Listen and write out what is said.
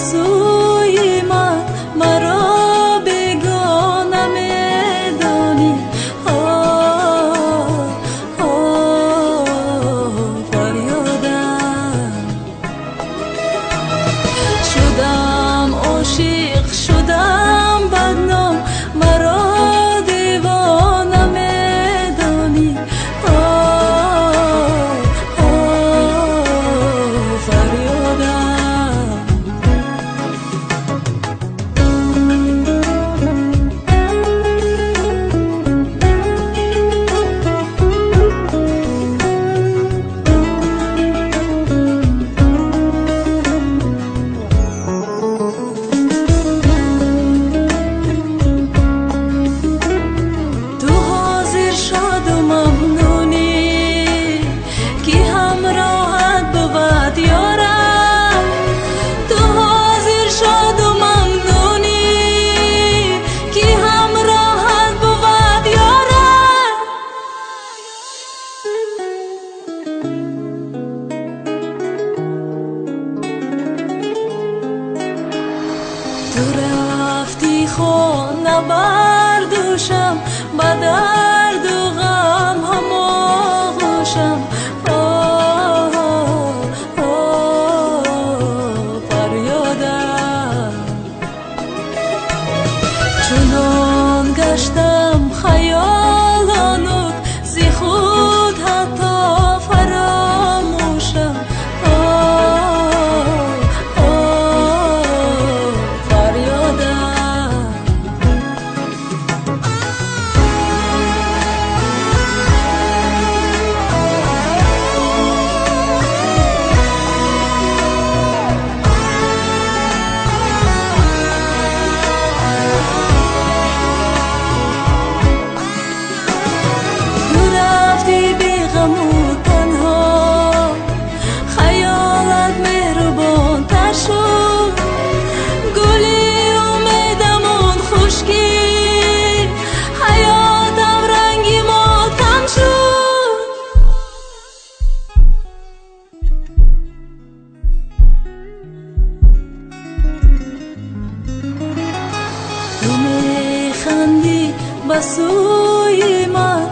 сӯи ман, маро бегона медонӣ. Фарёдам шудам, ошиқ шудам, бадном, маро девона медонӣ. Фарёдам. Ту ҳозир шоду мамнунӣ, ки ҳамроҳат бувад ёрам. Ту ҳозир шоду мамнунӣ, ки ҳамроҳат бувад ёрам. Ту рафтӣ, хона бар дӯшам, ба дарду ғам ҳамоғӯшам. Фарёдам. Чунон гаштам хаёлонуд, зи худ ҳатто фаромӯшам. Фарёдам. Ту рафтӣ беғаму танҳо, хаёлат меҳрубонтар шуд. Гули умедамон хушкид, ҳаётам ранги мотам шуд. Ту механдӣ ба сӯи ман,